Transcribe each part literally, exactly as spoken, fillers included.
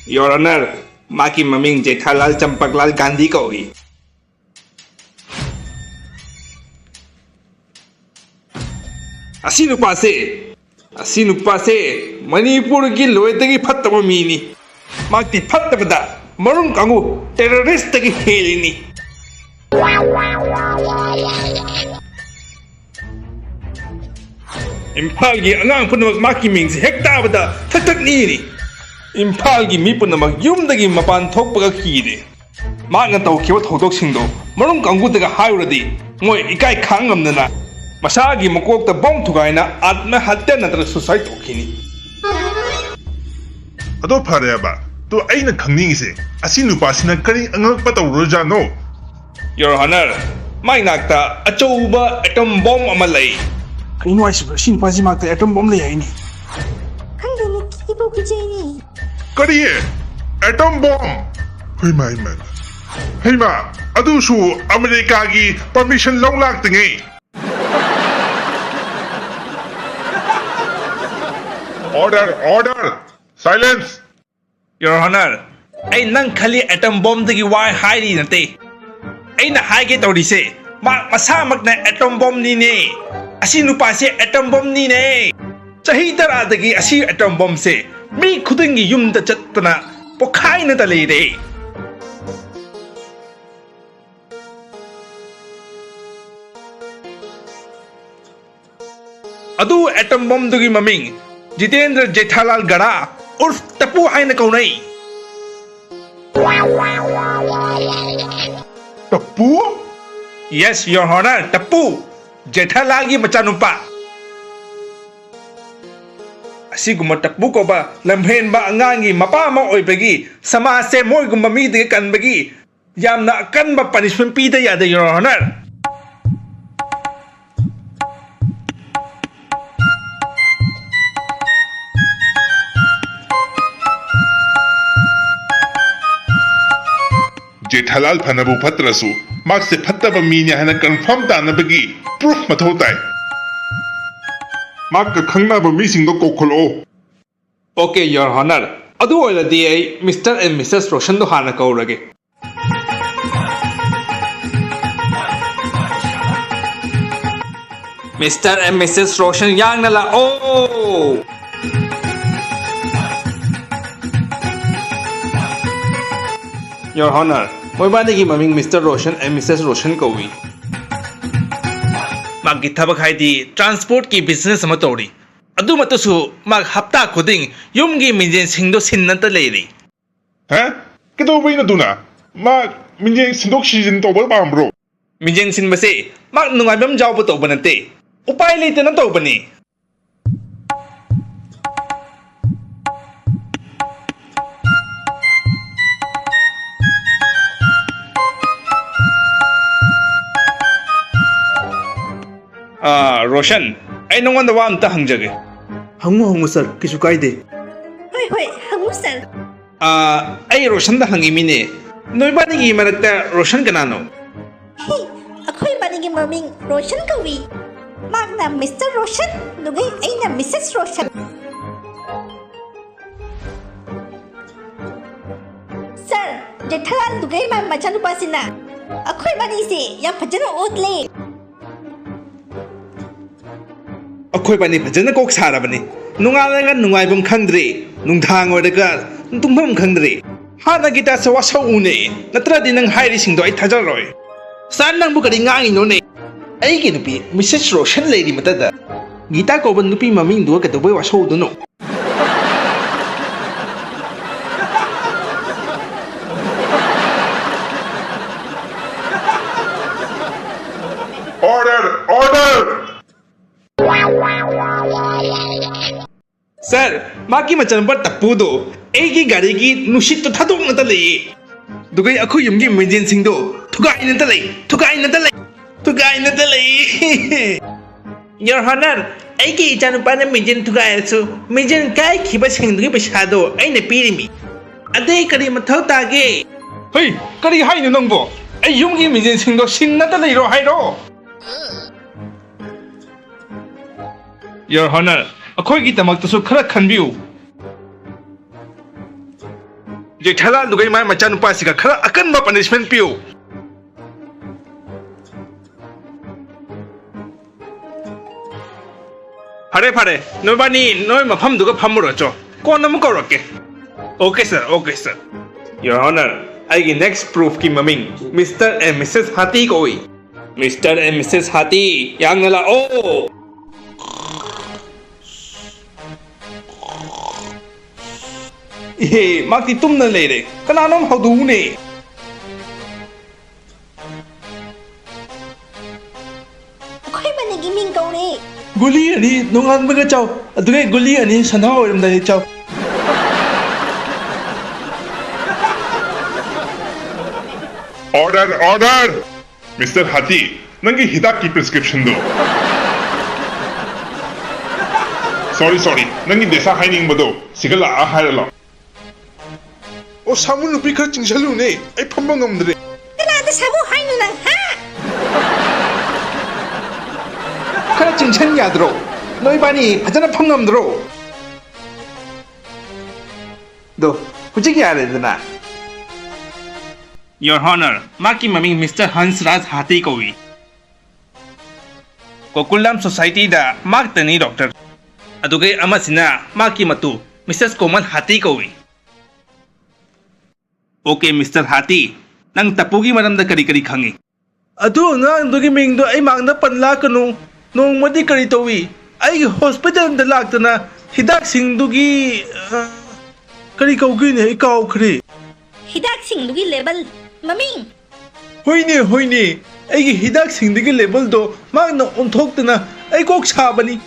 Your Honor, ꯃꯍꯥꯛꯀꯤ ꯃꯃꯤꯡ ꯖꯦꯊꯥꯂꯥꯜ ꯆꯝꯄꯛꯂꯥꯜ ꯒꯥꯟꯙꯤ ꯀꯧꯏ꯫ ꯑꯁꯤ ꯅꯨꯄꯥꯁꯦ, ꯑꯁꯤ ꯅꯨꯄꯥꯁꯦ ꯃꯅꯤꯄꯨꯔꯒꯤ ꯂꯣꯏꯗꯒꯤ ꯐꯠꯇꯕ ꯃꯤꯅꯤ꯫ ꯃꯍꯥꯛꯇꯤ ꯐꯠꯇꯕꯗ ꯃꯔꯨꯝ ꯀꯥꯡꯕꯨ terroristꯇꯒꯤ ꯍꯦꯜꯂꯤꯅꯤ꯫ ꯏꯝꯐꯥꯜꯒꯤ ꯑꯉꯥꯡ ꯄꯨꯝꯅꯃꯛ ꯃꯍꯥꯛꯀꯤ ꯃꯤꯡꯁꯦ ꯍꯦꯛ ꯇꯥꯕꯗ ꯊꯛ ꯊꯛ ꯅꯤꯛꯏꯅꯤ꯫ ꯏꯝꯐꯥꯜꯒꯤ ꯃꯤ ꯄꯨꯝꯅꯃꯛ ꯌꯨꯝꯗꯒꯤ ꯃꯄꯥꯟ ꯊꯣꯛꯄꯒ ꯀꯤꯔꯦ꯫ ꯃꯍꯥꯛꯅ ꯇꯧꯈꯤꯕ ꯊꯧꯗꯣꯛꯁꯤꯡꯗꯣ ꯃꯔꯨꯝ ꯀꯥꯡꯕꯨꯗꯒ ꯍꯥꯏꯔꯨꯔꯗꯤ ꯃꯣꯏ ꯏꯀꯥꯏ ꯈꯥꯡ ꯉꯝꯗꯅ ꯃꯁꯥꯒꯤ ꯃꯀꯣꯛꯇ ꯕꯣꯝ ꯊꯨꯒꯥꯏꯅ ꯑꯥꯠꯃ ꯍꯠꯌꯥ ꯅꯠꯇ꯭ꯔꯒ suicide ꯇꯧꯈꯤꯅꯤ꯫ ꯑꯗꯣ ꯐꯔꯦꯕ, ꯑꯗꯣ ꯑꯩꯅ ꯈꯪꯅꯤꯡꯉꯤꯁꯦ, ꯑꯁꯤ ꯅꯨꯄꯥꯁꯤꯅ ꯀꯔꯤ ꯑꯉꯛꯄ ꯇꯧꯔꯨꯔꯖꯥꯠꯅꯣ? Your Honor, ꯃꯥꯏ ꯅꯥꯛꯇ ꯑꯆꯧꯕ atom bomb ꯑꯃ ꯂꯩ꯫ ꯀꯩꯅꯣ ꯍꯥꯏꯁꯤꯕꯣ? ꯑꯁꯤ ꯅꯨꯄꯥꯁꯤ ꯃꯥꯛꯇ atom bomb ꯂꯩ ꯍꯥꯏꯅꯤ꯫ ꯈꯪꯗꯦꯅꯦ, ꯀꯤꯕꯨ ꯀꯤꯖꯩꯅꯦ꯫ ꯀꯔꯤ? Atom bomb? ꯍꯩꯃꯥ, ꯍꯩꯃꯥ, ꯍꯩꯃꯥ, ꯑꯗꯨꯁꯨ ꯑꯃꯦꯔꯤꯀꯥꯒꯤ permission ꯂꯧ ꯂꯥꯛꯇ꯭ꯔꯤꯉꯩ꯫ Order, order! Silence! Your Honor, ꯑꯩ ꯅꯪ ꯈꯜꯂꯤ atom bombꯗꯒꯤ ꯋꯥ ꯍꯥꯏꯔꯤ ꯅꯠꯇꯦ꯫ ꯑꯩꯅ ꯍꯥꯏꯒꯦ ꯇꯧꯔꯤꯁꯦ, ꯃꯥ ꯃꯁꯥꯃꯛꯅ atom bombꯅꯤꯅꯦ꯫ ꯑꯁꯤ ꯅꯨꯄꯥꯁꯦ atom bombꯅꯤꯅꯦ꯫ ꯆꯍꯤ ꯇꯔꯥꯗꯒꯤ ꯑꯁꯤ atom bombꯁꯦ ꯃꯤ ꯈꯨꯗꯤꯡꯒꯤ ꯌꯨꯝꯗ ꯆꯠꯇꯅ ꯄꯣꯈꯥꯏꯅꯗ ꯂꯩꯔꯦ꯫ ꯑꯗꯨ atom bombꯗꯨꯒꯤ ꯃꯃꯤꯡ ꯖꯤꯇꯦꯟꯗ꯭ꯔ ꯖꯦꯊꯥꯂꯥꯜ ꯒꯔꯥ ꯎꯔꯐ ꯇꯄꯨ ꯍꯥꯏꯅ ꯀꯧꯅꯩ꯫ ꯇꯄꯨ? Yes, Your Honor, ꯇꯄꯨ, ꯖꯦꯊꯥꯂꯥꯜꯒꯤ ꯃꯆꯥꯅꯨꯄꯥ꯫ ꯑꯁꯤꯒꯨꯝꯕ ꯇꯄꯨ ꯀꯧꯕ ꯂꯝꯍꯦꯟꯕ ꯑꯉꯥꯡꯒꯤ ꯃꯄꯥ ꯑꯃ ꯑꯣꯏꯕꯒꯤ ꯁꯃꯥꯖꯁꯦ ꯃꯣꯏꯒꯨꯝꯕ ꯃꯤꯗꯒꯤ ꯀꯟꯕꯒꯤ ꯌꯥꯝꯅ ꯑꯀꯟꯕ punishment ꯄꯤꯗ ꯌꯥꯗꯦ, Your Honor꯫ ꯖꯦꯊꯥꯂꯥꯜ ꯐꯅꯕꯨ ꯐꯠꯇ꯭ꯔꯁꯨ, ꯃꯍꯥꯛꯁꯦ ꯐꯠꯇꯕ ꯃꯤꯅꯤ ꯍꯥꯏꯅ confirm ꯇꯥꯅꯕꯒꯤ proof ꯃꯊꯧ ꯇꯥꯏ꯫ ꯃꯍꯥꯛꯀ ꯈꯪꯅꯕ ꯃꯤꯁꯤꯡꯗꯣ ꯀꯧꯈꯠꯂꯛꯑꯣ꯫ Okay, Your Honor. ꯑꯗꯨ ꯑꯣꯏꯔꯗꯤ ꯑꯩ Mister and Missus Roshan-ꯗꯣ ꯍꯥꯟꯅ ꯀꯧꯔꯒꯦ꯫ Mister and Missus Roshan, ꯌꯥꯡꯅ ꯂꯥꯛꯑꯣ꯫ Your Honor, ꯃꯣꯏꯕꯥꯅꯤꯒꯤ ꯃꯃꯤꯡ Mister Roshan and Missus Roshan ꯀꯧꯏ꯫ ꯃꯥꯒꯤ ꯊꯕꯛ ꯍꯥꯏꯗꯤ transport-ꯀꯤ business ꯑꯃ ꯇꯧꯔꯤ꯫ ꯑꯗꯨꯃꯛꯇꯁꯨ ꯃꯥ ꯍꯞꯇꯥ ꯈꯨꯗꯤꯡ ꯌꯨꯝꯒꯤ ꯃꯤꯡꯖꯦꯜꯁꯤꯡꯗꯣ ꯁꯤꯟꯅꯇ ꯂꯩꯔꯤ꯫ ꯍꯥ? ꯀꯩꯗꯧꯕꯩꯅꯣ ꯑꯗꯨꯅ? ꯃꯥ ꯃꯤꯡꯖꯦꯜ ꯁꯤꯟꯗꯣꯛ ꯁꯤꯖꯤꯟ ꯇꯧꯕ ꯄꯥꯝꯕ꯭ꯔꯣ? ꯃꯤꯡꯖꯦꯜ ꯁꯤꯟꯕꯁꯦ ꯃꯥ ꯅꯨꯡꯉꯥꯏꯕ ꯑꯃ ꯌꯥꯎꯕ ꯇꯧꯕ ꯅꯠꯇꯦ, ꯎꯄꯥꯏ ꯂꯩꯇꯅ ꯇꯧꯕꯅꯤ꯫ ꯑꯥ, ꯔꯣꯁꯟ, ꯑꯩ ꯅꯉꯣꯟꯗ ꯋꯥ ꯑꯝꯇ ꯍꯪꯖꯒꯦ꯫ ꯍꯪꯉꯨ, ꯍꯪꯉꯨ, sir, ꯀꯩꯁꯨ ꯀꯥꯏꯗꯦ꯫ ꯍꯣꯏ, ꯍꯣꯏ, ꯍꯪꯉꯨ, sir꯫ ꯑꯥ, ꯑꯩ ꯔꯣꯁꯟꯗ ꯍꯪꯉꯤꯃꯤꯅꯦ, ꯅꯣꯏꯕꯥꯅꯤꯒꯤ ꯃꯔꯛꯇ ꯔꯣꯁꯟ ꯀꯅꯥꯅꯣ? ꯍꯤ, ꯑꯩꯈꯣꯏ ꯕꯥꯅꯤꯒꯤ ꯃꯃꯤꯡ ꯔꯣꯁꯟ ꯀꯧꯏ꯫ ꯃꯥꯅ Mister Roshan, ꯑꯗꯨꯒ ꯑꯩꯅ Missus Roshan꯫ Sir, ꯖꯦꯊꯥꯂꯥꯜ ꯑꯗꯨꯒ ꯃꯥ ꯃꯆꯥꯅꯨꯄꯥꯁꯤꯅ ꯑꯩꯈꯣꯏ ꯕꯥꯅꯤꯁꯦ ꯌꯥꯝ ꯐꯖꯅ ꯑꯣꯠꯂꯦ꯫ ꯑꯩꯈꯣꯏꯕꯥꯅꯤ ꯐꯖꯅ ꯀꯣꯛ ꯁꯥꯔꯕꯅꯤ꯫ ꯅꯣꯡꯉꯥꯜꯂꯒ ꯅꯨꯡꯉꯥꯏꯐꯝ ꯈꯪꯗ꯭ꯔꯦ, ꯅꯨꯡꯗꯥꯡ ꯑꯣꯏꯔꯒ ꯇꯨꯝꯐꯝ ꯈꯪꯗ꯭ꯔꯦ꯫ ꯍꯥꯟꯅ ꯒꯤꯇꯥꯁꯦ ꯋꯥꯁꯛꯎꯅꯦ, ꯅꯠꯇ꯭ꯔꯗꯤ ꯅꯪ ꯍꯥꯏꯔꯤꯁꯤꯡꯗꯣ ꯑꯩ ꯊꯥꯖꯔꯣꯏ꯫ Sir, ꯅꯪꯕꯨ ꯀꯔꯤ ꯉꯥꯡꯉꯤꯅꯣꯅꯦ? ꯑꯩꯒꯤ ꯅꯨꯄꯤ Missus Roshan ꯂꯩꯔꯤ ꯃꯇꯗ, ꯒꯤꯇꯥ ꯀꯧꯕ ꯅꯨꯄꯤ ꯃꯃꯤꯡꯗꯨꯒ ꯀꯩꯗꯧꯕꯩ ꯋꯥꯁꯛꯎꯗꯣꯏꯅꯣ? Order! Order! Sir, ꯃꯥꯒꯤ ꯃꯆꯥꯅꯨꯄꯥ ꯇꯞꯄꯨꯗꯣ ꯑꯩꯒꯤ ꯒꯥꯔꯤꯒꯤ ꯅꯨꯡꯁꯤꯠꯇꯣ ꯊꯥꯗꯣꯛꯅꯇ ꯂꯩꯌꯦ꯫ ꯑꯗꯨꯒ ꯑꯩꯈꯣꯏ ꯌꯨꯝꯒꯤ ꯃꯤꯡꯖꯦꯜꯁꯤꯡꯗꯣ ꯊꯨꯒꯥꯏꯅꯇ ꯂꯩ, ꯊꯨꯒꯥꯏꯅꯇ ꯂꯩ, ꯊꯨꯒꯥꯏꯅꯇ ꯂꯩ꯫ Your Honor, ꯑꯩꯒꯤ ꯏꯆꯥꯅꯨꯄꯥꯅ ꯃꯤꯡꯖꯦꯜ ꯊꯨꯒꯥꯏꯔꯁꯨ, ꯃꯤꯡꯖꯦꯜ ꯀꯥꯏꯈꯤꯕꯁꯤꯡꯗꯨꯒꯤ ꯄꯩꯁꯥꯗꯣ ꯑꯩꯅ ꯄꯤꯔꯤꯃꯤ꯫ ꯑꯗꯩ ꯀꯔꯤ ꯃꯊꯧ ꯇꯥꯒꯦ? ꯍꯩ, ꯀꯔꯤ ꯍꯥꯏꯅꯣ ꯅꯪꯕꯣ? ꯑꯩ ꯌꯨꯝꯒꯤ ꯃꯤꯡꯖꯦꯜꯁꯤꯡꯗꯣ ꯁꯤꯟꯅꯇ ꯂꯩꯔꯣ ꯍꯥꯏꯔꯣ? Your Honor, ꯑꯩꯈꯣꯏꯒꯤꯗꯃꯛꯇꯁꯨ ꯈꯔ ꯈꯟꯕꯤꯌꯨ꯫ ꯖꯦꯊꯥꯂꯥꯜꯗꯨꯒ ꯃꯥꯏ ꯃꯆꯥꯅꯨꯄꯥꯁꯤꯒ ꯈꯔ ꯑꯀꯟꯕ punishment ꯄꯤꯌꯨ꯫ ꯐꯔꯦ ꯐꯔꯦ, ꯅꯣꯏꯕꯥꯅꯤ ꯅꯣꯏ ꯃꯐꯝꯗꯨꯒ ꯐꯝꯃꯨꯔꯣ ꯆꯣ, ꯀꯣꯟꯅ ꯑꯃꯨꯛ ꯀꯧꯔꯛꯀꯦ꯫ Okay sir, okay sir. Your Honor, ꯑꯩꯒꯤ next proofꯀꯤ ꯃꯃꯤꯡ Mister and Missus ꯍꯥꯇꯤ ꯀꯧꯏ꯫ Mister and Missus ꯍꯥꯇꯤ, ꯌꯥꯡꯅ ꯂꯥꯛꯑꯣ꯫ ꯏꯍꯦ, ꯃꯍꯥꯛꯇꯤ ꯇꯨꯝꯅ ꯂꯩꯔꯦ꯫ ꯀꯅꯥꯅꯣꯝ ꯍꯧꯗꯣꯛꯎꯅꯦ꯫ ꯑꯩꯈꯣꯏ ꯃꯅꯤꯒꯤ ꯃꯤꯡ ꯀꯧꯔꯦ꯫ ꯒꯨꯂꯤ ꯑꯅꯤ ꯅꯣꯡꯉꯥꯟꯕꯒ ꯆꯥꯎ, ꯑꯗꯨꯒ ꯒꯨꯂꯤ ꯑꯅꯤ ꯁꯟꯙꯥ ꯑꯣꯏꯔꯝꯗꯥꯏꯗ ꯆꯥꯎ꯫ Order, order! Mister ꯍꯥꯇꯤ, ꯅꯪꯒꯤ ꯍꯤꯗꯥꯛꯀꯤ prescriptionꯗꯣ꯫ Sorry, sorry, ꯅꯪꯒꯤ ꯗꯦꯁꯥ ꯍꯥꯏꯅꯤꯡꯕꯗꯣ ꯁꯤꯒ ꯂꯥꯛꯑ ꯍꯥꯏꯔ ꯂꯥꯛꯑꯣ꯫ ꯑꯣ, ꯁꯥꯃꯨ ꯅꯨꯄꯤ ꯈꯔ ꯆꯤꯡꯁꯤꯜꯂꯨꯅꯦ, ꯑꯩ ꯐꯝꯕ ꯉꯝꯗ꯭ꯔꯦ꯫ ꯀꯅꯥꯗ ꯁꯥꯃꯨ ꯍꯥꯏꯅꯣ ꯅꯪ, ꯍꯥ? ꯈꯔ ꯆꯤꯡꯁꯟ ꯌꯥꯗ꯭ꯔꯣ? ꯅꯣꯏꯕꯥꯅꯤ ꯐꯖꯅ ꯐꯝ ꯉꯝꯗ꯭ꯔꯣ? ꯗꯣ, ꯍꯧꯖꯤꯛ ꯌꯥꯔꯦꯗꯅ꯫ Your Honor, ꯃꯍꯥꯛꯀꯤ ꯃꯃꯤꯡ Mister ꯍꯟꯁ ꯔꯥꯖ ꯍꯥꯇꯤ ꯀꯧꯏ꯫ ꯒꯣꯀꯨꯜꯗꯥꯝ societyꯗ ꯃꯍꯥꯛꯇꯅꯤ doctor꯫ ꯑꯗꯨꯒ ꯑꯃꯁꯤꯅ ꯃꯍꯥꯛꯀꯤ ꯃꯇꯨ Missus ꯀꯣꯃꯜ ꯍꯥꯇꯤ ꯀꯧꯏ꯫ Okay, Mister ꯍꯥꯇꯤ, ꯅꯪ ꯇꯄꯨꯒꯤ ꯃꯔꯝꯗ ꯀꯔꯤ ꯀꯔꯤ ꯈꯪꯉꯤ? ꯑꯗꯨ ꯑꯉꯥꯡꯗꯨꯒꯤ ꯃꯤꯡꯗꯣ ꯑꯩ ꯃꯥꯡꯗ ꯄꯟꯂꯛꯀꯅꯨ꯫ ꯅꯣꯡꯃꯗꯤ ꯀꯔꯤ ꯇꯧꯏ, ꯑꯩꯒꯤ hospitalꯗ ꯂꯥꯛꯇꯅ ꯍꯤꯗꯥꯛꯁꯤꯡꯗꯨꯒꯤ, ꯑ, ꯀꯔꯤ ꯀꯧꯒꯦꯅꯦ? ꯑꯩ ꯀꯥꯎꯈ꯭ꯔꯦ꯫ ꯍꯤꯗꯥꯛꯁꯤꯡꯗꯨꯒꯤ label ꯃꯃꯤꯡ? ꯍꯣꯏꯅꯦ, ꯍꯣꯏꯅꯦ, ꯑꯩꯒꯤ ꯍꯤꯗꯥꯛꯁꯤꯡꯗꯨꯒꯤ labelꯗꯣ ꯃꯍꯥꯛꯅ ꯑꯣꯟꯊꯣꯛꯇꯅ ꯑꯩ ꯀꯣꯛ ꯁꯥꯕꯅꯤ꯫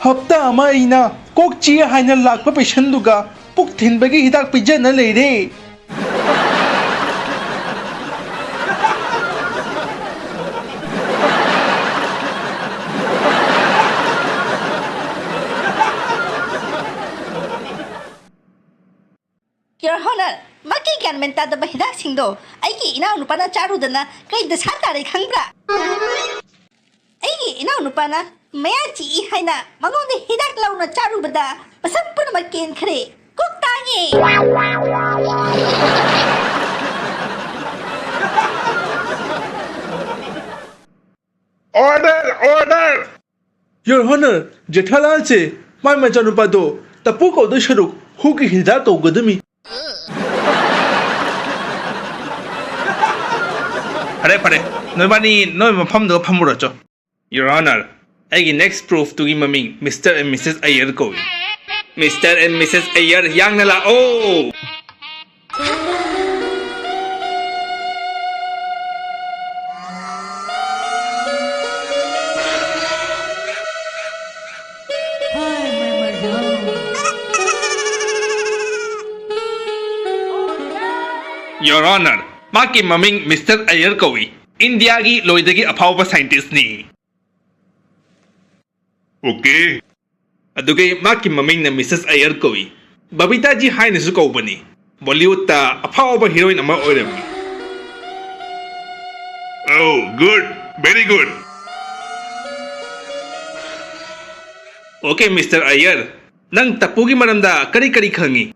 ꯍꯞꯇꯥ ꯑꯃ ꯑꯩꯅ ꯀꯣꯛ ꯆꯤꯛꯑꯦ ꯍꯥꯏꯅ ꯂꯥꯛꯄ patientꯗꯨꯒ ꯄꯨꯛ ꯊꯤꯟꯕꯒꯤ ꯍꯤꯗꯥꯛ ꯄꯤꯖꯅ ꯂꯩꯔꯦ꯫ Your Honor, ꯃꯍꯥꯛꯀꯤ ꯒ꯭ꯌꯥꯟ ꯃꯦꯟ ꯇꯥꯗꯕ ꯍꯤꯗꯥꯛꯁꯤꯡꯗꯣ ꯑꯩꯒꯤ ꯏꯅꯥꯎꯅꯨꯄꯥꯅ ꯆꯥꯔꯨꯗꯅ ꯀꯩ ꯗꯁꯥ ꯇꯥꯔꯦ ꯈꯪꯕ꯭ꯔꯥ? ꯑꯩꯒꯤ ꯏꯅꯥꯎꯅꯨꯄꯥꯅ ꯃꯌꯥ ꯆꯤꯛꯏ ꯍꯥꯏꯅ ꯃꯉꯣꯟꯗ ꯍꯤꯗꯥꯛ ꯂꯧꯅ ꯆꯥꯔꯨꯕꯗ ꯃꯁꯝ ꯄꯨꯝꯅꯃꯛ ꯀꯦꯟꯈ꯭ꯔꯦ꯫ ꯀꯣꯛ ꯇꯥꯡꯉꯦ꯫ Order! Order! Your Honor, ꯖꯦꯊꯥꯂꯥꯜꯁꯦ ꯃꯥꯏ ꯃꯆꯥꯅꯨꯄꯥꯗꯣ ꯇꯄꯨ ꯀꯧꯗꯣꯏ ꯁꯔꯨꯛ ꯍꯨꯒꯤ ꯍꯤꯗꯥꯛ ꯀꯧꯒꯗꯃꯤ꯫ ꯐꯔꯦ ꯐꯔꯦ, ꯅꯣꯏꯕꯥꯅꯤ ꯅꯣꯏ ꯃꯐꯝꯗꯨꯒ ꯐꯝꯃꯨꯔꯣ ꯆꯣ꯫ Your Honor, ꯑꯩꯒꯤ next proofꯇꯨꯒꯤ ꯃꯃꯤꯡ Mister and Missus Iyer ꯀꯧꯏ꯫ Mister and Missus Iyer, ꯌꯥꯡꯅ ꯂꯥꯛꯑꯣ꯫ Your Honor, ꯃꯍꯥꯛꯀꯤ ꯃꯃꯤꯡ Mister Iyer ꯀꯧꯏ꯫ ꯏꯟꯗꯤꯌꯥꯒꯤ ꯂꯣꯏꯗꯒꯤ ꯑꯐꯥꯎꯕ scientistꯅꯤ꯫ Okay. ꯑꯗꯨꯒ ꯃꯍꯥꯛꯀꯤ ꯃꯃꯤꯡꯅ Missus Iyer ꯀꯧꯏ꯫ ꯕꯕꯤꯇꯥꯖꯤ ꯍꯥꯏꯅꯁꯨ ꯀꯧꯕꯅꯤ꯫ Bollywoodꯇ ꯑꯐꯥꯎꯕ heroine ꯑꯃ ꯑꯣꯏꯔꯝꯃꯤ꯫ Oh, good. Very good. Okay, Mister Iyer, ꯅꯪ ꯇꯄꯨꯒꯤ ꯃꯔꯝꯗ ꯀꯔꯤ ꯀꯔꯤ ꯈꯪꯉꯤ?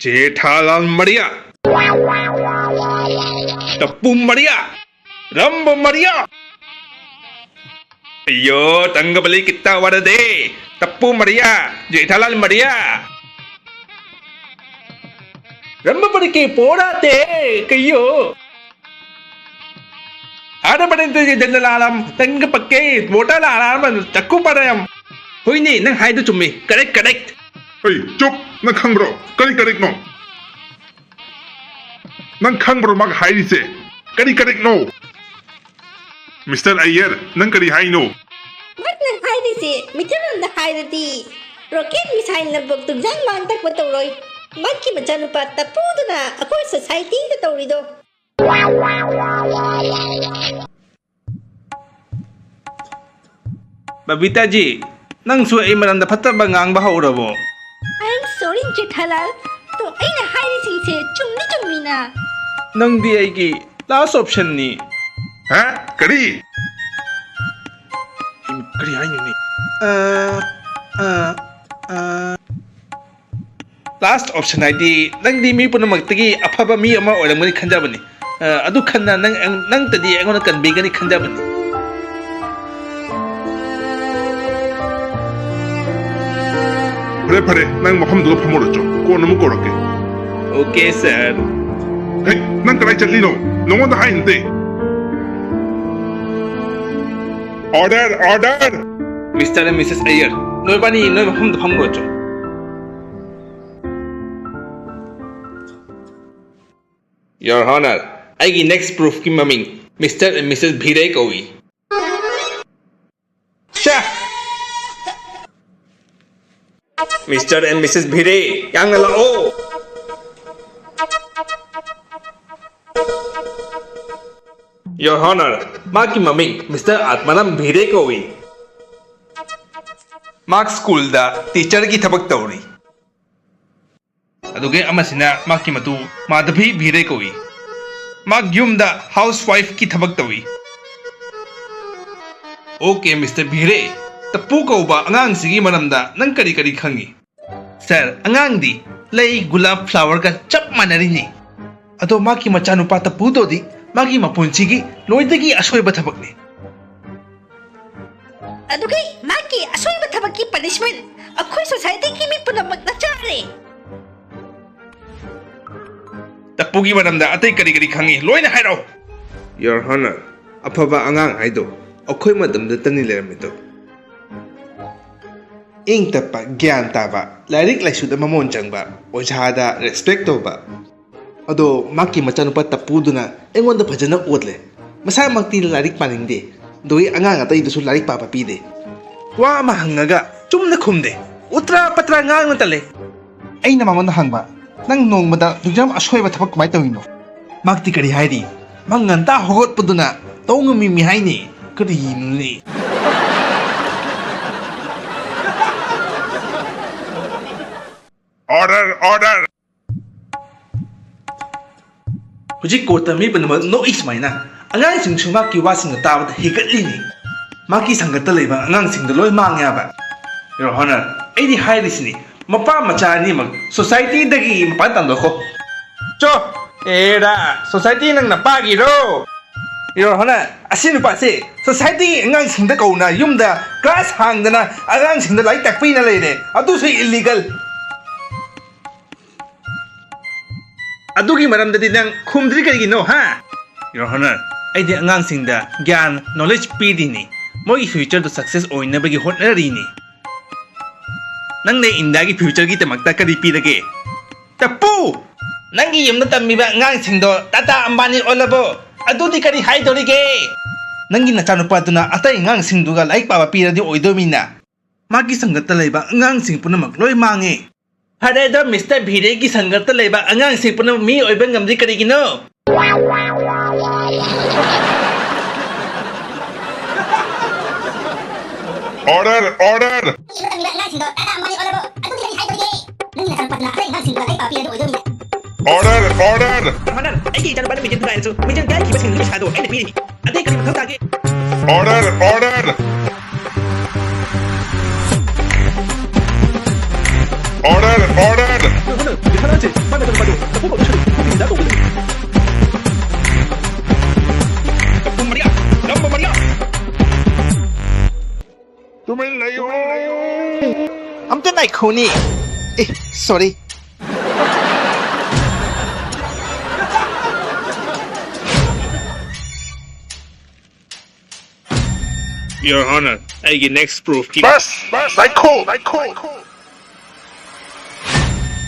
ꯖꯦꯊꯥꯂꯥꯜ ꯃꯔꯤꯌꯥ, ꯇꯄꯨ ꯃꯔꯤꯌꯥ, ꯔꯝꯕ ꯃꯔꯤꯌꯥ꯫ ꯑꯌꯣ, ꯇꯪꯒꯕꯂꯤ ꯀꯤꯠꯇꯥ ꯋꯥꯔꯗꯦ, ꯇꯄꯨ ꯃꯔꯤꯌꯥ, ꯖꯦꯊꯥꯂꯥꯜ ꯃꯔꯤꯌꯥ꯫ ꯔꯝꯕ ꯄꯔꯤꯀꯦ ꯄꯣꯔꯥꯇꯦ, ꯀꯩꯌꯣ꯫ ꯑꯥꯗ ꯄꯔꯦꯟꯇꯦ ꯖꯦꯊꯥꯂꯥꯂꯝ, ꯇꯪꯒ ꯄꯛꯀꯦ, ꯕꯣꯇꯥ ꯂꯥꯂꯥꯝ, ꯆꯛꯀꯨ ꯄꯔꯌꯝ꯫ ꯍꯣꯏꯅꯦ, ꯅꯪ ꯍꯥꯏꯗꯣ ꯆꯨꯝꯃꯤ꯫ Correct, correct. ꯑꯩ, ꯆꯨꯞ! ꯅꯪ ꯈꯪꯕ꯭ꯔꯣ? ꯀꯔꯤ correctꯅꯣ? ꯅꯪ ꯈꯪꯕ꯭ꯔꯣ ꯃꯥꯒ ꯍꯥꯏꯔꯤꯁꯦ? ꯀꯔꯤ correctꯅꯣ? Mister Iyer, ꯅꯪ ꯀꯔꯤ ꯍꯥꯏꯅꯣ? ꯃꯍꯥꯛꯅ ꯍꯥꯏꯔꯤꯁꯦ ꯃꯤꯇꯩꯂꯣꯟꯗ ꯍꯥꯏꯔꯗꯤ rocket missileꯅꯕꯨ ꯇꯨꯡꯖꯥꯡ ꯃꯥꯡ ꯇꯛꯄ ꯇꯧꯔꯣꯏ꯫ ꯃꯍꯥꯛꯀꯤ ꯃꯆꯥꯅꯨꯄꯥ ꯇꯄꯨꯗꯨꯅ ꯑꯩꯈꯣꯏ societyꯗ ꯇꯧꯔꯤꯗꯣ꯫ ꯕꯕꯤꯇꯥꯖꯤ, ꯅꯪꯁꯨ ꯑꯩ ꯃꯔꯝꯗ ꯐꯠꯇꯕ ꯉꯥꯡꯕ ꯍꯧꯔꯕꯣ? I am sorry, ꯖꯦꯊꯥꯂꯥꯜ꯫ ꯑꯗꯣ ꯑꯩꯅ ꯍꯥꯏꯔꯤꯁꯤꯡꯁꯦ ꯆꯨꯝꯗꯤ ꯆꯨꯝꯃꯤꯅ꯫ ꯅꯪꯗꯤ ꯑꯩꯒꯤ last optionꯅꯤ꯫ ꯍꯥ? ꯀꯔꯤ? ꯀꯔꯤ ꯍꯥꯏꯅꯣꯅꯦ? ꯑ, ꯑ, ꯑ. Last option ꯍꯥꯏꯗꯤ ꯅꯪꯗꯤ ꯃꯤ ꯄꯨꯝꯅꯃꯛꯇꯒꯤ ꯑꯐꯕ ꯃꯤ ꯑꯃ ꯑꯣꯏꯔꯝꯒꯅꯤ ꯈꯟꯖꯕꯅꯤ꯫ ꯑ, ꯑꯗꯨ ꯈꯟꯅ ꯅꯪ, ꯅꯪꯇꯗꯤ ꯑꯩꯉꯣꯟꯗ ꯀꯟꯕꯤꯒꯅꯤ ꯈꯟꯖꯕꯅꯤ꯫ ꯐꯔꯦ, ꯐꯔꯦ, ꯅꯪ ꯃꯐꯝꯗꯨꯗ ꯐꯝꯃꯨꯔꯣ ꯆꯣ, ꯀꯣꯟꯅ ꯑꯃꯨꯛ ꯀꯧꯔꯛꯀꯦ꯫ Okay, sir. ꯍꯦ, ꯅꯪ ꯀꯗꯥꯏ ꯆꯠꯂꯤꯅꯣ? ꯅꯉꯣꯟꯗ ꯍꯥꯏꯅꯗꯦ꯫ Order, order! Mister and Missus Iyer, ꯅꯣꯏꯕꯥꯅꯤ ꯅꯣꯏ ꯃꯐꯝꯗ ꯐꯝꯃꯨꯔꯣ ꯆꯣ꯫ Your Honor, ꯑꯩꯒꯤ next proofꯀꯤ ꯃꯃꯤꯡ Mister and Missus ꯚꯤꯔꯦ ꯀꯧꯏ꯫ ꯁꯦ! Mister and Missus ꯚꯤꯔꯦ, ꯌꯥꯡꯅ ꯂꯥꯛꯑꯣ꯫ Your Honor, ꯃꯍꯥꯛꯀꯤ ꯃꯃꯤꯡ Mister ꯑꯥꯠꯃꯥꯔꯥꯝ ꯚꯤꯔꯦ ꯀꯧꯏ꯫ ꯃꯍꯥꯛ ꯁ꯭ꯀꯨꯜꯗ ꯇꯤꯆꯔꯒꯤ ꯊꯕꯛ ꯇꯧꯔꯤ꯫ ꯑꯗꯨꯒ ꯑꯃꯁꯤꯅ ꯃꯍꯥꯛꯀꯤ ꯃꯇꯨ ꯃꯥꯙꯕꯤ ꯚꯤꯔꯦ ꯀꯧꯏ꯫ ꯃꯍꯥꯛ ꯌꯨꯝꯗ housewife ꯀꯤ ꯊꯕꯛ ꯇꯧꯏ꯫ Okay, Mister ꯚꯤꯔꯦ, ꯇꯞꯄꯨ ꯀꯧꯕ ꯑꯉꯥꯡꯁꯤꯒꯤ ꯃꯔꯝꯗ ꯅꯪ ꯀꯔꯤ ꯀꯔꯤ ꯈꯪꯉꯤ? Sir, ꯑꯉꯥꯡꯗꯤ ꯂꯩ ꯒꯨꯂꯥꯞ flower ꯒ ꯆꯞ ꯃꯥꯟꯅꯔꯤꯅꯤ꯫ ꯑꯗꯣ ꯃꯍꯥꯛꯀꯤ ꯃꯆꯥꯅꯨꯄꯥ ꯇꯞꯄꯨꯗꯣꯗꯤ ꯃꯥꯒꯤ ꯃꯄꯨꯟꯁꯤꯒꯤ ꯂꯣꯏꯗꯒꯤ ꯑꯁꯣꯏꯕ ꯊꯕꯛꯅꯤ꯫ ꯑꯗꯨꯒꯤ ꯃꯥꯒꯤ ꯑꯁꯣꯏꯕ ꯊꯕꯛꯀꯤ punishment ꯑꯩꯈꯣꯏ society ꯒꯤ ꯃꯤ ꯄꯨꯝꯅꯃꯛꯅ ꯆꯥꯔꯦ꯫ ꯇꯞꯄꯨꯒꯤ ꯃꯔꯝꯗ ꯑꯇꯩ ꯀꯔꯤ ꯀꯔꯤ ꯈꯪꯉꯤ? ꯂꯣꯏꯅ ꯍꯥꯏꯔꯛꯑꯣ꯫ Your Honor, ꯑꯐꯕ ꯑꯉꯥꯡ ꯍꯥꯏꯗꯣ ꯑꯩꯈꯣꯏ ꯃꯇꯝꯗꯇꯅꯤ ꯂꯩꯔꯝꯃꯤꯗꯣ꯫ ꯏꯪ ꯇꯞꯄ, ꯒ꯭ꯌꯥꯟ ꯇꯥꯕ, ꯂꯥꯏꯔꯤꯛ ꯂꯥꯏꯁꯨꯗ ꯃꯃꯣꯟ ꯆꯪꯕ, ꯑꯣꯖꯥꯗ respect ꯇꯧꯕ꯫ ꯑꯗꯣ ꯃꯍꯥꯛꯀꯤ ꯃꯆꯥꯅꯨꯄꯥ ꯇꯞꯄꯨꯗꯨꯅ ꯑꯩꯉꯣꯟꯗ ꯐꯖꯅ ꯑꯣꯠꯂꯦ꯫ ꯃꯁꯥꯃꯛꯇꯤ ꯂꯥꯏꯔꯤꯛ ꯄꯥꯅꯤꯡꯗꯦ, ꯑꯗꯨꯒꯤ ꯑꯉꯥꯡ ꯑꯇꯩꯗꯨꯁꯨ ꯂꯥꯏꯔꯤꯛ ꯄꯥꯕ ꯄꯤꯗꯦ꯫ ꯋꯥ ꯑꯃ ꯍꯪꯉꯒ ꯆꯨꯝꯅ ꯈꯨꯝꯗꯦ, ꯎꯇ꯭ꯔꯥ ꯄꯇ꯭ꯔꯥ ꯉꯥꯡꯅ ꯇꯜꯂꯦ꯫ ꯑꯩꯅ ꯃꯉꯣꯟꯗ ꯍꯪꯕ, "ꯅꯪ ꯅꯣꯡꯃꯗ ꯑꯗꯨꯛ ꯌꯥꯝ ꯑꯁꯣꯏꯕ ꯊꯕꯛ ꯀꯃꯥꯏꯅ ꯇꯧꯔꯤꯅꯣ?" ꯃꯍꯥꯛꯇꯤ ꯀꯔꯤ ꯍꯥꯏꯔꯤ? ꯃꯍꯥꯛ ꯉꯟꯇꯥ ꯍꯧꯒꯠꯄꯗꯨꯅ ꯇꯧ ꯉꯝꯃꯤꯃꯤ ꯍꯥꯏꯅꯤ꯫ ꯀꯔꯤꯅꯣꯅꯦ? Order, order! ꯍꯧꯖꯤꯛ court ꯇ ꯃꯤ ꯄꯨꯝꯅꯃꯛ ꯅꯣꯛꯏ ꯁꯨꯃꯥꯏꯅ꯫ ꯑꯉꯥꯡꯁꯤꯡꯁꯨ ꯃꯍꯥꯛꯀꯤ ꯋꯥꯁꯤꯡꯗ ꯇꯥꯕꯗ ꯍꯤꯒꯠꯂꯤꯅꯤ꯫ ꯃꯍꯥꯛꯀꯤ ꯁꯪꯒꯠꯇ ꯂꯩꯕ ꯑꯉꯥꯡꯁꯤꯡꯗꯣ ꯂꯣꯏ ꯃꯥꯡꯉꯦ ꯍꯥꯏꯕ꯫ Your Honor, ꯑꯩꯗꯤ ꯍꯥꯏꯔꯤꯁꯤꯅꯤ, ꯃꯄꯥ ꯃꯆꯥ ꯑꯅꯤꯃꯛ societyꯗꯒꯤ ꯃꯄꯥꯟ ꯇꯥꯟꯊꯣꯛꯈꯣ꯫ ꯆꯣ! ꯑꯦꯔꯥ, society ꯅꯪ ꯅꯄꯥꯒꯤꯔꯣ? Your Honor, ꯑꯁꯤ ꯅꯨꯄꯥꯁꯦ society ꯑꯉꯥꯡꯁꯤꯡꯗ ꯀꯧꯅ ꯌꯨꯝꯗ class ꯍꯥꯡꯗꯅ ꯑꯉꯥꯡꯁꯤꯡꯗ ꯂꯥꯏꯔꯤꯛ ꯇꯥꯛꯄꯤꯅ ꯂꯩꯔꯦ, ꯑꯗꯨꯁꯨ illegal꯫ ꯑꯗꯨꯒꯤ ꯃꯔꯝꯗꯗꯤ ꯅꯪ ꯈꯨꯝꯗ꯭ꯔꯤ ꯀꯔꯤꯒꯤꯅꯣ, ꯍꯥ? Your Honor, ꯑꯩꯗꯤ ꯑꯉꯥꯡꯁꯤꯡꯗ ꯒ꯭ꯌꯥꯟ, knowledge ꯄꯤꯔꯤꯅꯤ, ꯃꯣꯏꯒꯤ futureꯗꯨ success ꯑꯣꯏꯅꯕꯒꯤ ꯍꯣꯠꯅꯔꯤꯅꯤ꯫ ꯅꯪꯅ ꯏꯟꯗꯤꯌꯥꯒꯤ futureꯒꯤꯗꯃꯛꯇ ꯀꯔꯤ ꯄꯤꯔꯒꯦ? ꯇꯞꯄꯨ! ꯅꯪꯒꯤ ꯌꯨꯝꯗ ꯇꯝꯃꯤꯕ ꯑꯉꯥꯡꯁꯤꯡꯗꯣ ꯇꯥꯇꯥ ꯑꯝꯕꯥꯅꯤ ꯑꯣꯜꯂꯕꯣ? ꯑꯗꯨꯗꯤ ꯀꯔꯤ ꯍꯥꯏꯗꯧꯔꯤꯒꯦ? ꯅꯪꯒꯤ ꯅꯆꯥꯅꯨꯄꯥꯗꯨꯅ ꯑꯇꯩ ꯑꯉꯥꯡꯁꯤꯡꯗꯨꯒ ꯂꯥꯏꯔꯤꯛ ꯄꯥꯕ ꯄꯤꯔꯗꯤ ꯑꯣꯏꯗꯣꯏꯃꯤꯅ꯫ ꯃꯥꯒꯤ ꯁꯪꯒꯠꯇ ꯂꯩꯕ ꯑꯉꯥꯡꯁꯤꯡ ꯄꯨꯝꯅꯃꯛ ꯂꯣꯏ ꯃꯥꯡꯉꯦ꯫ ꯐꯔꯦ ꯑꯗꯣ, ꯃꯤꯁꯇꯔ ꯚꯤꯔꯦꯒꯤ ꯁꯪꯒꯠꯇ ꯂꯩꯕ ꯑꯉꯥꯡꯁꯤꯡ ꯄꯨꯝꯅꯃꯛ ꯃꯤ ꯑꯣꯏꯕ ꯉꯝꯗ꯭ꯔꯤ ꯀꯔꯤꯒꯤꯅꯣ? Order, order! ꯌꯨꯝꯗ ꯇꯝꯃꯤꯕ ꯑꯉꯥꯡꯁꯤꯡꯗꯣ ꯇꯥꯇꯥ ꯑꯝꯕꯥꯅꯤ ꯑꯣꯜꯂꯕꯣ? ꯑꯗꯨꯗꯤ ꯀꯔꯤ ꯍꯥꯏꯗꯧꯔꯤꯒꯦ? ꯅꯪꯒꯤ ꯅꯆꯥꯅꯨꯄꯥꯗꯨꯅ ꯑꯇꯩ ꯑꯉꯥꯡꯁꯤꯡꯗꯨꯒ ꯂꯥꯏꯔꯤꯛ ꯄꯥꯕ ꯄꯤꯔꯗꯤ ꯑꯣꯏꯗꯣꯏꯃꯤꯅ꯫ Order, order! Your Honor, ꯑꯩꯒꯤ ꯏꯆꯥꯅꯨꯄꯥꯅ ꯃꯤꯡꯖꯦꯜ ꯊꯨꯒꯥꯏꯔꯁꯨ, ꯃꯤꯡꯖꯦꯜ ꯀꯥꯏꯈꯤꯕꯁꯤꯡꯗꯨꯒꯤ ꯄꯩꯁꯥꯗꯣ ꯑꯩꯅ ꯄꯤꯔꯤꯅꯤ꯫ ꯑꯇꯩ ꯀꯔꯤ ꯃꯊꯧ ꯇꯥꯒꯦ? Order, order! Order, order! Your Honor, ꯖꯦꯊꯥꯂꯥꯜꯁꯦ ꯃꯥꯒꯤ ꯃꯆꯥꯅꯨꯄꯥꯗꯣ ꯇꯞꯄꯨ ꯀꯧꯗꯣꯏ ꯁꯔꯨꯛ ꯄꯨꯛꯀꯤ ꯍꯤꯗꯥꯛ ꯀꯧꯒꯗꯕꯅꯤ꯫ ꯇꯞꯄꯨ ꯃꯔꯤꯌꯥ! ꯇꯞꯄꯨ ꯃꯔꯤꯌꯥ! ꯇꯨꯃꯤꯟ ꯂꯩꯌꯨ! ꯑꯝꯇ ꯉꯥꯏꯈꯣꯅꯦ꯫ ꯑꯦ, sorry꯫ Your Honor, ꯑꯩꯒꯤ next proofꯀꯤ ꯕꯁ! ꯉꯥꯏꯈꯣ! ꯉꯥꯏꯈꯣ!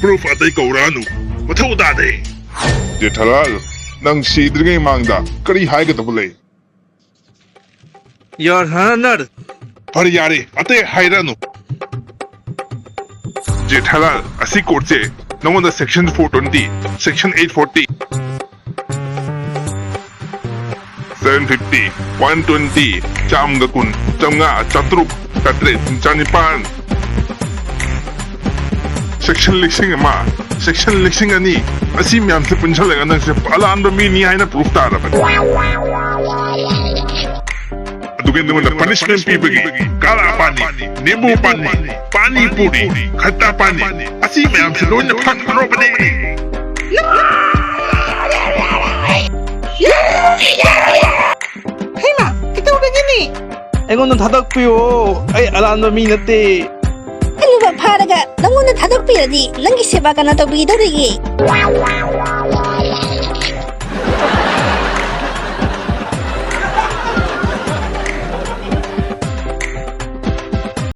Proof ꯑꯇꯩ ꯀꯧꯔꯛꯑꯅꯨ꯫ ꯃꯊꯧ ꯇꯥꯗꯦ꯫ ꯖꯦꯊꯥꯂꯥꯜ, ꯅꯪ ꯁꯤꯗ꯭ꯔꯤꯉꯩ ꯃꯃꯥꯡꯗ ꯀꯔꯤ ꯍꯥꯏꯒꯗꯕ ꯂꯩ? Your Honor! ꯐꯔꯦ, ꯌꯥꯔꯦ, ꯑꯇꯩ ꯍꯥꯏꯔꯛꯑꯅꯨ꯫ ꯖꯦꯊꯥꯂꯥꯜ, ꯑꯁꯤ courtꯁꯦ ꯅꯉꯣꯟꯗ section four twenty, section eight forty, seven fifty, one twenty, ꯆꯥꯝꯃꯒ ꯀꯨꯟ, ꯆꯥꯝꯃꯉꯥ, ꯆꯥꯇ꯭ꯔꯨꯛ, ꯆꯥꯇ꯭ꯔꯦꯠ, ꯆꯥꯅꯤꯄꯥꯟ, section ꯂꯤꯁꯤꯡ ꯑꯃ, section ꯂꯤꯁꯤꯡ ꯑꯅꯤ, ꯑꯁꯤ ꯃꯌꯥꯝꯁꯦ ꯄꯨꯟꯁꯜꯂꯒ ꯅꯪꯁꯦ ꯑꯂꯥꯟꯕ ꯃꯤꯅꯤ ꯍꯥꯏꯅ proof ꯇꯥꯔꯕꯅꯤ꯫ ꯑꯗꯨꯒ ꯅꯉꯣꯟꯗ ꯄꯅꯤꯁꯃꯦꯟ ꯄꯤꯕꯒꯤ ꯀꯥꯂꯥ ꯄꯥꯅꯤ, ꯅꯤꯝꯕꯨ ꯄꯥꯅꯤ, ꯄꯥꯅꯤ ꯄꯨꯔꯤ, ꯈꯠꯇꯥ ꯄꯥꯅꯤ, ꯑꯁꯤ ꯃꯌꯥꯝꯁꯤ ꯂꯣꯏꯅ ꯐꯪꯈ꯭ꯔꯕꯅꯦ꯫ ꯍꯩꯃꯥ, ꯀꯩꯗꯧꯔꯒꯦꯅꯦ? ꯑꯩꯉꯣꯟꯗ ꯊꯥꯗꯣꯛꯄꯤꯌꯣ, ꯑꯩ ꯑꯔꯥꯟꯕ ꯃꯤ ꯅꯠꯇꯦ꯫ ꯑꯂꯨꯕ ꯐꯥꯔꯒ ꯅꯪꯉꯣꯟꯗ ꯊꯥꯗꯣꯛꯄꯤꯔꯗꯤ ꯅꯪꯒꯤ ꯁꯦꯕꯥ ꯀꯅꯥ ꯇꯧꯕꯤꯗꯧꯔꯤꯒꯦ?